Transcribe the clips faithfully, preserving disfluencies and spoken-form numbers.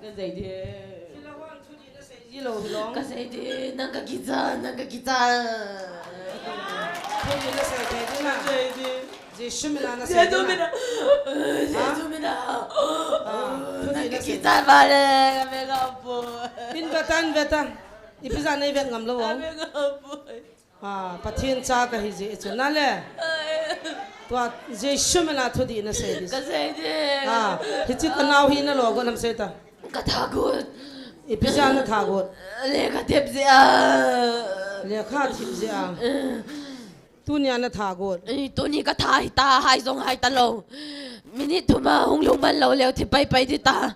Kasei di. Kasei di, nang kakicha, nang kakicha. Thudih nasei di na. Jesu mina nasei di na. Jesu mina. Jesu mina. Thudih nasei. Nang kakicha vale, kaveng apoi. In veta, in veta. Ipi jeh a neivet ngam lou vang. Kaveng apoi. Ah, Pathen cha kahi jeh chun nale. Tua Jesu mina thudih nasei di. Kasei di. Ah, hiche kanao hi nalo gon ham seita. Katha got. Ipi jeh a natha got. Lekha thip jeh a. Lekha thip jeh a. Tunia natha got. Tuni katha hita, hai jong hai talou. Minute thum a hung lhung man lou leu thi paipai dita.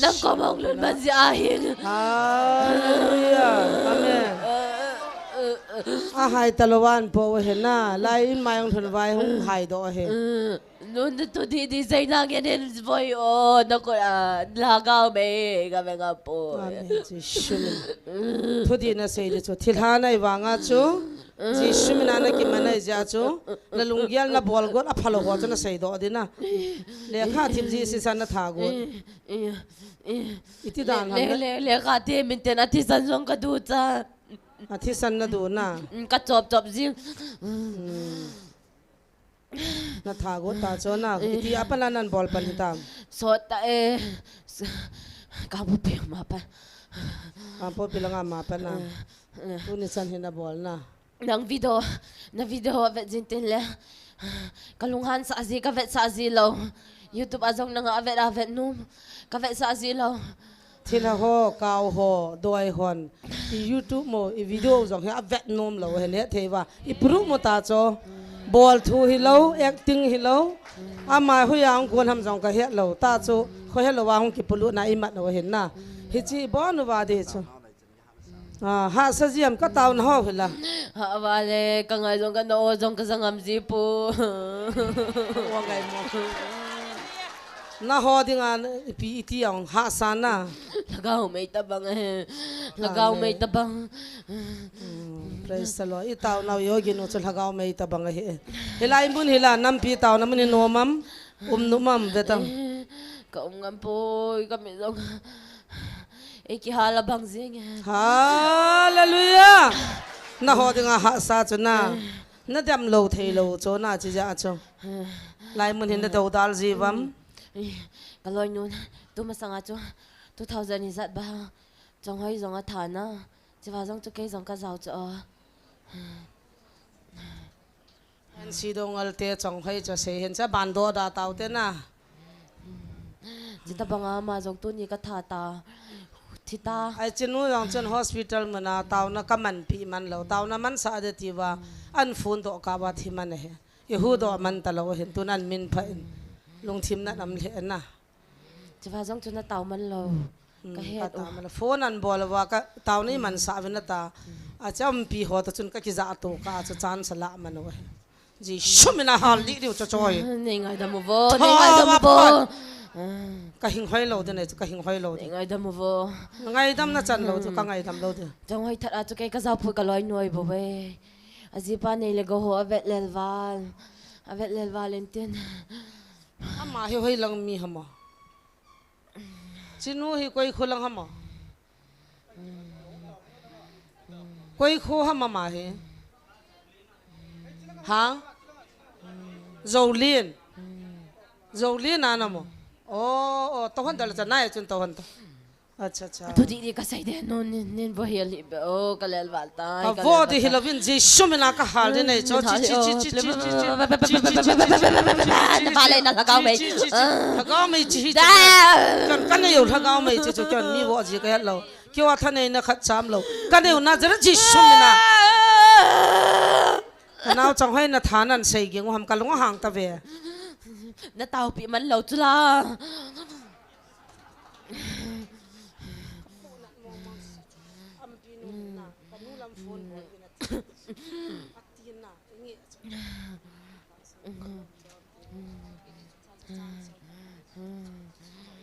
Nang koma hung lut man jeh ahi. Hallelujah. Amen. Ahai talou an po he na. Lai in mai hung lhun vai hung hai doh he. Nun tu di di zai na ngen in voi o na ko a lhagao mei kaveng apoi. Amen. Jesu min. Thudih nasei di chu. Thilha nai vanga chu. Jesu mina nakimanai jeh chu. Nalunggel nabol got aphalou ho chu nasei doh di na. Lekha thip jeh sisa natha got. Iti dan ham le, na le, lekha thip min ten athisan jong kaducha. Athisan nadu na. Kachop chop jing. Natha got ta chu na. Iti a pat a nabol pan hitam. Sot ta e. Kangpokpi ma pan. Kangpokpi langa ma pan na. Tuni chan hi nabol na. Nang video, na video avet jing tin le. Kalunghan sah ji, kavet sah ji lou. YouTube a jong nanga avet, avet nom. Kavet sah ji lou. Thilha ho, kau ho, doi hon. I YouTube mo, i video jong hi avet nom lou, hen hethei uva. I proof mo ta chu. Bol thu hilou, acting hilou. Ama hoiya hung kon ham jong kahet lou. Ta chu, khohelou a hung kipolut na imat lou hen na. Hiche bol uva di chu. Ah, hahsa ji am kataona ho hila. Hah vale, kangai jong kana o jong kajang am ji pu. Naho dinga ipi iti ang hahsa na. Lhagao mei tabang e. Lhagao mei tabang. Praise the Lord. I taonau yogi nu chu lhagao mei tabang ahi. Hilai mun hila nampi taona mun hi nom am. Um nom am vetang. Ka um ngam poi, ka mi jong. Ei kihal abang jing e. Hallelujah. Naho dinga hahsa chu na. Nadem lou thei lou chu na chi ja chu. Lai mun hin nadodal ji uvam. Ka loinu, tumasanga chu two thousand ijat ba. Chonghoi jong atha na. Chiva jong chu kei jong kajao chu o. Ansi dong alte Chonghoi chu sei hin cha ban do da tau te na. Chita banga ama jong tuni katha ta. Thita. Ai chinu jong chun hospital muna taona kamanpi man lou. Taona mansah de tiva. An phone doh kah uva thi man ahi. I hu doh man talou hin tun an min pha in. Lungthim na nam lheh na. Chiva jong chu natao man lou. Kahet u. Phone an bol uva ka taona imansah uvin ata. Acha umpi ho ta chun kakija to ka chu chance alah man u. Jesu mina hal di diu chu choi. Nei ngaidam uvo, nei ngaidam uvo. Ka hing hoi lou ding nei chu, ka hing hoi lou ding. Nei ngaidam uvo. Ngaidam na chan lou chu, ka ngaidam lou ding. Chonghoi that a chu kei kajao pui ka loinu bou ve. Ajipa nei le gou ho avet lel val. Avet lel val in tin. Ama hi hoilang mi ham o. Chinu hi koi kho lang ham o. Koi kho ham ama hi. Ha? Jolin. Jolin a nam o. O, o, tohon ta le cha nai chun tohon ta. Acha, acha. Thu di di kasei de, no, nin, nin vo hi ali be, o, kalel val tai, ka vo di hi louvin, Jesu mina kahal di nei, cho, chi, chi, chi, chi, chi, chi, chi, chi, chi, chi, chi, na vale na lhagao mei. Chi, chi, chi, lhagao mei, chi, chi, chi. Kan, kan nei u lhagao mei, chi, chi, kan mi vo ji kahet lou. Keiva thanei na khat cham lou. Kan nei u Nazareth Jesu mina. Kanao Chonghoi na thanan sei ging u ham kalung ahang ta ve. Nataopi man lou chu la.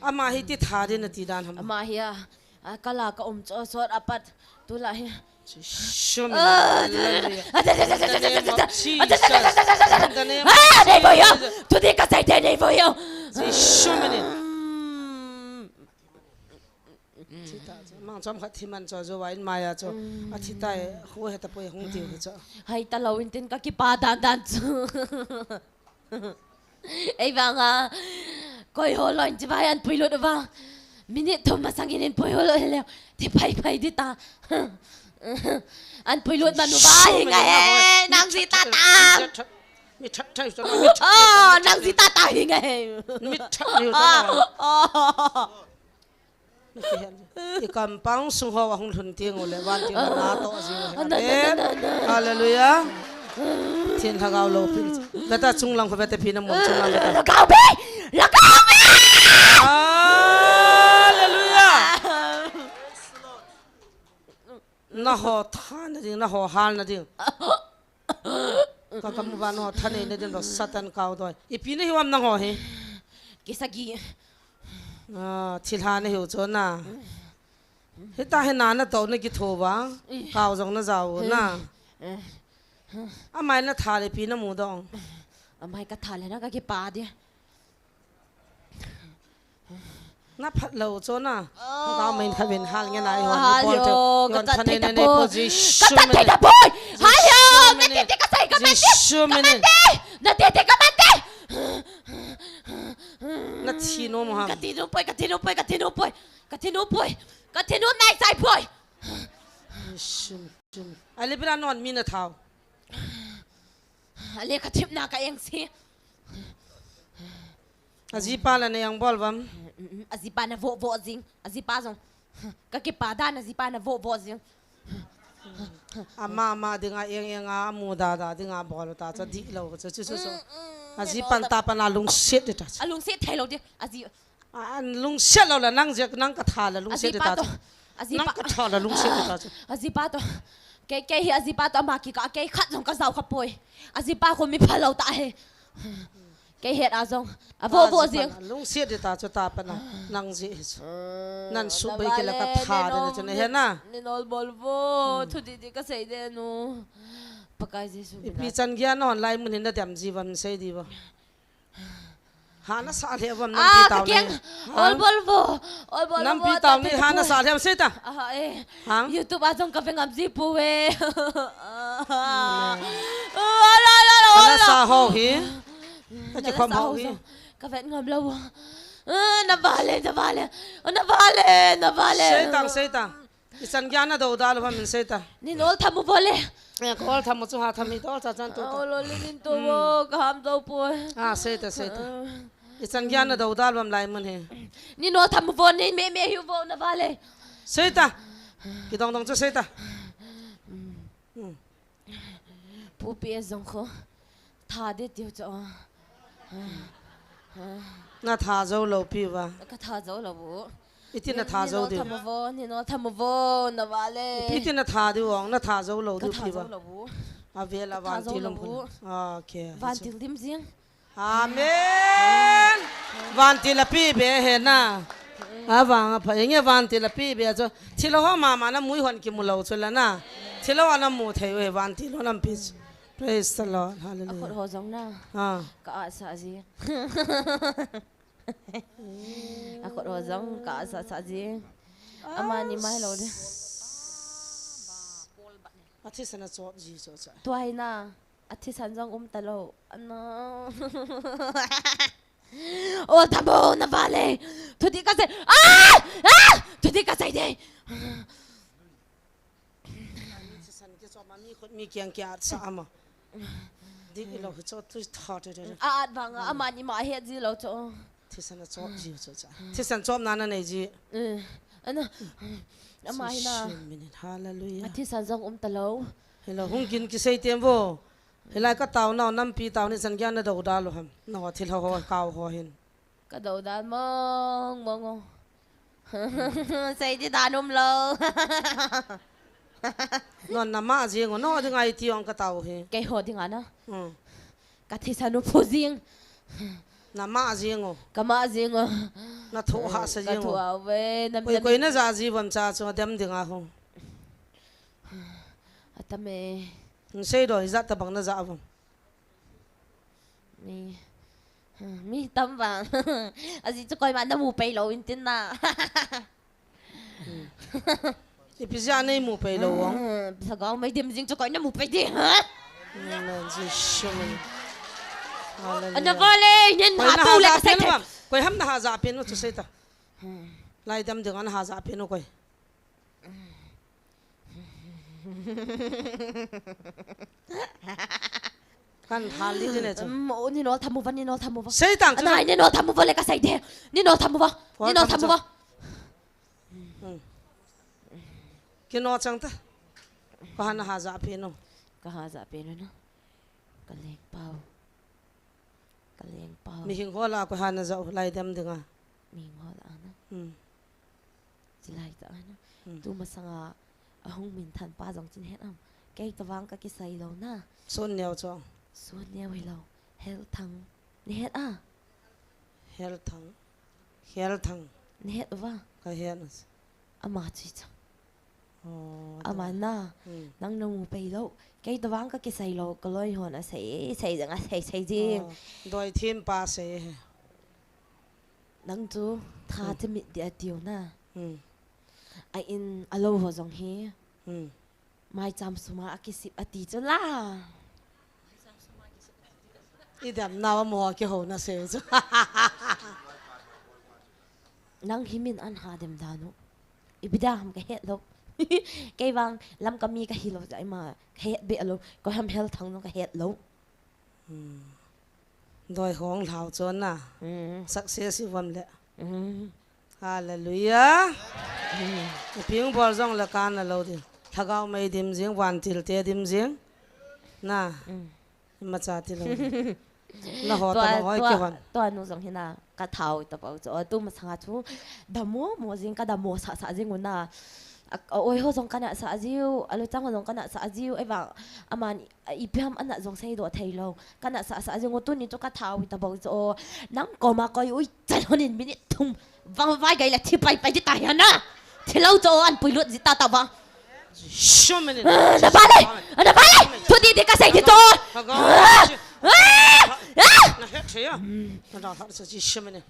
Ama hi ti tha din ati dan ham. Ama hi a, a kala ka um cho sot apat tu la hi. Jesu mina. Hallelujah. In the name of Jesus. In the name of Jesus. Nei vo yo. Thu di kasei de nei vo yo. Jesu mina. Thi ta chu. Mang chom khat thi man chu, jo wa in maya chu. A thi tai, khu heta poi hung tiu hi chu. Hai ta lo in tin ka kipa dan dan chu. Ei vanga, koi ho lo in chi vai an pui lut uva. Minute thum masang in in pui ho lo le. Thi phai phai di ta. An pui lut man uva hi ngai he, nang ji ta ta. Mi that thai chu na, mi that. Oh, nang ji ta ta hi ngai he. Mi that ni chu na. Oh. I kampang sung ho ahung lhun teng ule, vantil a na to ji u. Amen. Hallelujah. Thin lhagao lo pi. Beta chunglang kho beta pi na mon chunglang beta. Lhagao pi! Lhagao pi! Hallelujah. Na ho tha na ding, na ho hal na ding. Ka kamu ba no thanei na din lo Satan kau doi. Ipi na hiu am nang ho hi? Kisagi. Ah, thilha na hiu chu na. Hita hi na na to na kitho ba. Kau jong na jao na. Amai na tha le pi na mu dong. Amai ka tha le na ka kipa di. Na phat lo chu na. Ka main kha vin hal nge na i hon ni bol te. Ka tat thei ta poi. Ka tat thei ta poi. Hai yo, na te te ka sai ka man te. Ka man te. Na te te ka man te. Na thi nom ha. Ka thi nom poi, ka thi nom poi, ka thi nom poi. Ka thi nom poi. Ka thi nom nai sai poi. Ali bra non mi na thau. Ale ka thip na ka eng si. Ajipa la na eng bol vam. Ajipa na vo vo jing. Ajipa jong. Ka kipa dan ajipa na vo vo jing. Ama ama dinga eng eng a mu da da dinga bol ta cha di lo cha chu chu chu. Ajipan ta pan a lungset di ta cha. A lungset thei lo di. Aji A, an lungset lo la nang jek, nang ka tha la lungset di ta chu. Nang ka tha la lungset di ta chu. Ajipa to. Kei, kei hi ajipa to ama kikah, kei khat jong ka jao kha poi. Ajipa khu mi pha lo ta hi. Kei het a jong. A vo vo jing. Lungset di ta chu ta pa na. Nang ji hi chu. Nan su bai kila ka tha de na chu na he na. Ni nol bol vo. Thu di di ka sei de nu. Pakai Jesu. Ipi chan gia non lai mun hin na dem ji vam sei di va. Hana sa le vam nampi tau ni. Ol bol vo. Ol bol vo. Nampi tau ni hana sa le sei ta. Aha, eh. Hang. YouTube a jong ka ve ngam ji pu ve. Ala, ala, ala, ala. Hana sa ho hi. Ka ki khom ho hi. Ka ve ngam lo. Na vale, na vale. Na vale, na vale. Sei tang, sei tang. I chan geiya na dou da lou ham in sei ta. Nin ol tham u vo le. Eh, ka ol tham u chu ha tham hi ta ol cha chan tu ta. Ol ol le nin to vo, ka ham dou poi. Ah, sei ta, sei ta. I chan geiya na dou da lou ham lai mun hi. Nin ol tham u vo, nin me me hi u vo na vale. Sei ta. Kidong dong chu sei ta. Pu P S jong kho. Tha de tiu chu. Na tha jou lou pi va. Ka tha jou lou bu. Iti na tha jou diu. Nin ol tham u vo, nin ol tham u vo, na vale. Iti na tha diu ong, na tha jou lou diu pi va. Ka tha jou lou bu. A vel a vantil um bu. Okay. Vantil dim jing. Amen. Vantil a pi be he na. A vang a pha, enge vantil a pi be chu. Thilou ho mama na mui hon kimu lou chu la na. Thilou a na mu thei u he vantil ho nam pi chu. Praise the Lord. Hallelujah. A khut ho jong na. Ah. Ka asa ji. A khut ho jong ka asa sa ji. Amani mai lou de. A thisan a chop ji chu cha. Tuai na. A thisan jong um ta lou. Ano. Ol tham u na vale. Thuti ka sei. Ah! Ah! Thuti ka sei de. Thisan ki chop ma mi khut mi kiang ki at sa ama. Di i lou hi chu tu tha te te. A at vang a, amani ma het ji lou chu. Thisan a chop ji chu cha. Thisan chop na na nei ji. Eh, ana. Ama hi na. Hallelujah. A thisan jong um ta lou. Hello, hung kin kisei tem vo. Hilai ka tao nau nampi tao ni chan geiya na dou da lou ham. Na ho thil ho ho kau ho hin. Ka dou da mong mong o. Sei di dan um lou. Non na ma jing o, no ding ai ti ong ka tao hi. Kei ho ding ana. Hmm. Ka thisan u phu jing. Na ma jing o. Ka ma jing o. Na tho ha sa jing o. Ka tho a ve. Nam koi koi na ja ji vam cha chu dem ding a ho. Atame. Sei do, ijat tabang na ja avom. Mi, mi tam vang. Aji chu koima na mu pei lou in tin na. Ipi jeh a nei mu pei lou vang. Hmm, lhagao mei dim jing chu koi na mu pei di, ha? Amen, Jesu min. Hallelujah. Ana vale, nen ha pu le ka sai the. Koi ham na ha ja pen u chu sei ta. Hmm. Lai dam ding ana ha ja pen u koi. Kan hal li ne chu. Um, o, ni nol thamu va, ni nol thamu va. Sei tang chu. Ana, ni nol thamu va le ka sai de. Ni nol thamu va. Ni nol thamu va. Hmm. Kino chang ta. Ka ha na ha ja pen u. Ka ha ja pen u na. Ka leng pau. Ka leng pau. Mihing ho la koi ha na ja u lai dam ding a. Mihing ho la na. Hmm. Chilai ta na. Hmm. Tu masanga ahung min than pa jong chin het am. Kei tavang ka kisai lou na. Sun neo chu. Sun neo hi lou. Hel thang. Ni het a. Hel thang. Hel thang. Ni het uva. Ka het na. Ama chi cha. Oh, ama doi. Na. Hmm. Nang na mu pei lou. Kei tavang ka kisai lou. Ka loi hon a sei, sei jeng a sei, sei jeng. Oh, doi thim pa sei he. Nang chu tha, hmm, chimit di a tiu na. Hmm. A in a lou ho jong hi. Hmm. Mai cham suma a kisip a ti chu la. I dam nau a mo a kiho na sei chu. Nang hi min an ha dem dan u. Ipi da ham ka het lou. Kei vang Lamka mi ka hi lou ja ima ka het be lou. Koi ham hel thang no ka het lou. Hmm. Doi hong lhau chon na. Hmm. Success i vam le. Hmm. Hallelujah. Hmm. Ping bol jong le kan a lou di. Lhagao mei dim jing, van til te dim jing. Na. Hmm. Ima cha ti lou. Na ho ta tua, hoi tua, ke van. Tua nu jong hi na ka thau ta pau chu. Tu masanga chu. Damo mo jing ka damo sa sa jing u na. A, a oi ho jong ka na sa jiu, a lu chang ho jong ka na sa jiu, ei vang, aman, a, ipi ham ana jong sei doh thei lou. Ka na sa sa jiu, tuni chu ka thau ta bou chu. Nang koma koi ui, chan honin minute thum. Vang vai gai la thi pai pai di ta hian na. Thi lou chu an pui lut ji ta ta vang. Jesu min. Ah, na vale, na vale. Thu di di ka sei di chu. Ah, ah, ah. Na het thei a. Na da hat sa Jesu min.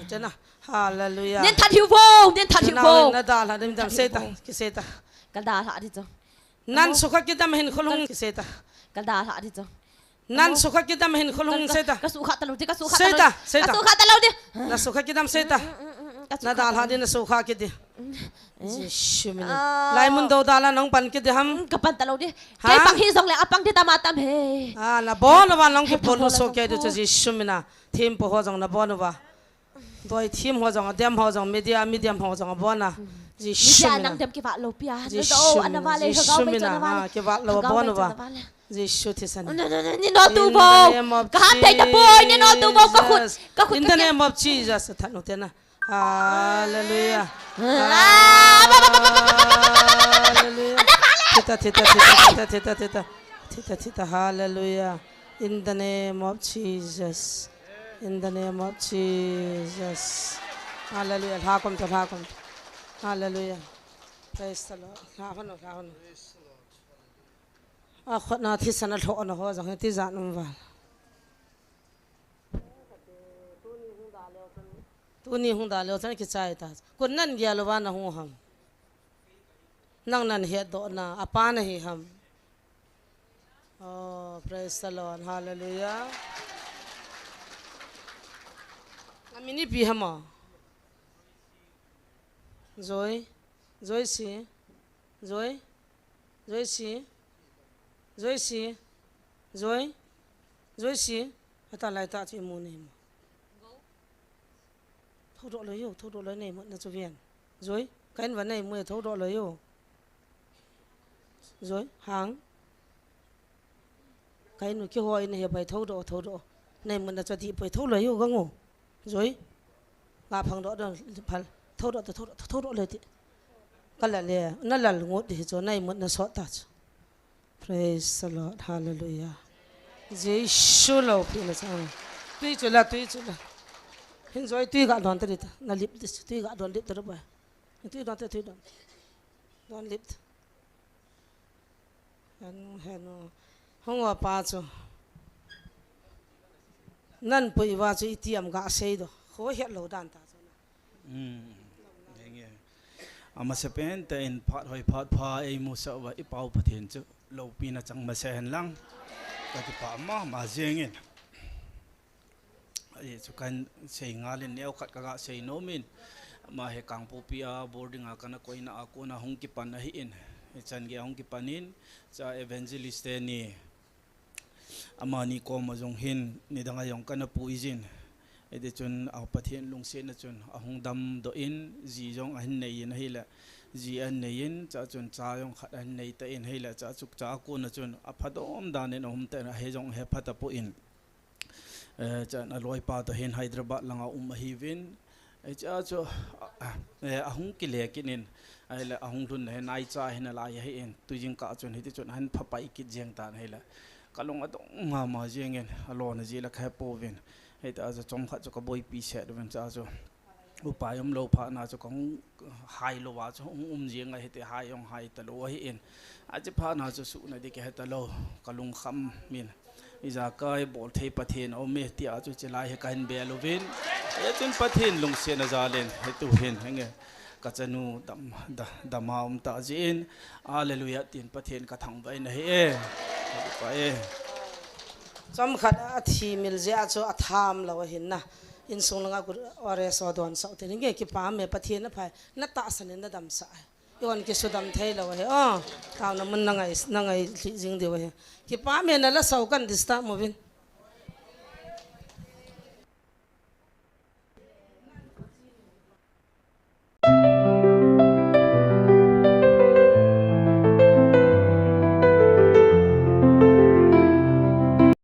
Tena. Hallelujah. Nen that hiu vo, nen that hiu vo. Na dalha dim dam sei ta, kisei ta. Ka dalha di chu. Nan sukha kidam hin khulung kisei ta. Ka dalha di chu. Nan sukha kidam hin khulung sei ta. Ka sukha ta lou di, ka sukha ta lou. Sei ta, sei ta. Ka sukha ta lou di. Na sukha kidam sei ta. Mm, mm, mm, mm, ka sukha ta lou. Na dalha di na sukha kidi. Mm. Jesu min. Ah. Lai mun do dalha nong pan kidi ham. Mm, ka pan ta lou di. Ha? Kei pang hi jong le apang di tama tam he. Ah, na bon wa nong ki pon so ke di chu Jesu min a. Thim po ho jong na bon wa. Doi thim ho jong, adem ho jong, media, medium ho jong, abona. Jesu mina. Media nang dem kivat lou pia. Jesu mina. Jesu mina. Ah, kivat lou abona ba. Jesu thisan. No, no, no, ni no tu bo. Ka hat thei ta poi, ni no tu bo, ka khut, ka khut. In the name of Jesus, that no tena. Hallelujah. Ah, ba, ba, ba. Hallelujah. Thita, thita, thita, thita, thita, thita. Thita, thita, hallelujah. In the name of Jesus. In the name of Jesus. Hallelujah. Lha kom to, lha kom to. Hallelujah. Praise the Lord. Lha hono, lha hono. A khotna thisan a lhohna ho jong hi tijat um val. Tuni hung da leu chun kichai ta. Kun nan gel uva na hung ham. Nang nan hetdoh na, apa na hi ham. Oh, praise the Lord. Hallelujah. Amin ipi ham a? Joy. Joyce. Joy. Joyce. Joyce. Joy. Joyce. Ata lai ta chi mu nei mo. Thodoh lou yo, thodoh lou nei mo na chu vian. Joy. Kain va nei mo thodoh lou yo. Joy. Hang. Kainu kihoi na he pai thodoh, thodoh. Nei mun na chati poi thodoh lou yo gango. Joy. Nga phang doh doh phal. Thodoh, thodoh, thodoh lou ti. Ka la le, na lal ngot di chu nei mun na sot ta chu. Praise the Lord. Hallelujah. Jesu lou pi na chang. Tui chu la, tui chu la. Hin Joy tui ga don ta di ta. Na lip di tui ga don lip ta ba. Tui don ta, tui don. Don lip ta. Henu, henu. Hung uva pa chu. Nan pui uva chu itiam ga sei doh. Kho het lou dan ta chu na. Mm. Ding e. Amasapen tah in phat hoi phat pha eimusah uva i Pau Pathen chu loupina chang masa hen lang. Ka kipah mama jeng in. Hichu kahin sei ngal in, neo khat ka ga sei nom in. Ama hi Kangpokpi a boarding a kana koina a kona hung kipan ahi in. Hichan gei a hung kipan in, cha evangelist teni amani koma jong hin nidang a jong kana pui jin. Hiti chun a Pathen lungsetna chun ahung damdoh in, ji jong ahin nei in ahile, ji ahin nei in, cha chun cha jong khat ahin nei tan ahile, cha chu cha a kona chun aphadom dan in aum tan, ahe jong ahe pha tapon. Eh, chan aloipa toh hin Hyderabad langa um ahiuvin. Hiche a chu, eh, ahung kile kit in, ahile ahung lhun na hi naicha hi nalai ahi in, tujingkah chun hiti chun ahin phapai kit jeng tan ahile. Ka lung adong mama jeng in, alona jeh le kahe pouvin. Hiti a chu chomkhat chu ka boipi set uvin, cha chu upai umlou phat na chu kahung hai lou a chu hung um jeng a, hiti hai jong hai talou ahi in. Ache phat na chu suhna ding kahe talou, ka lungkham in. Ijakai bolthei Pathen aume tia chu chilai hi kahin bel uvin. Hichun Pathen lungsetna jal in hitu hin hinge ka chanu dam, da, dama um ta jin. Hallelujah tin Pathen ka thangvah in ahi e. Ka kipah e. Chomkhat athi mil jeh a chu atham lou ahin na. Insung langa kut ore so don sau te hinge kipah me Pathen aphai. Na tahsan in na damsah e. Ion kisudam thei lou ahi. Oh, taona mun na ngai, na ngai lhi jing diu ahi. Kipah me nala sau kan disturb uvin.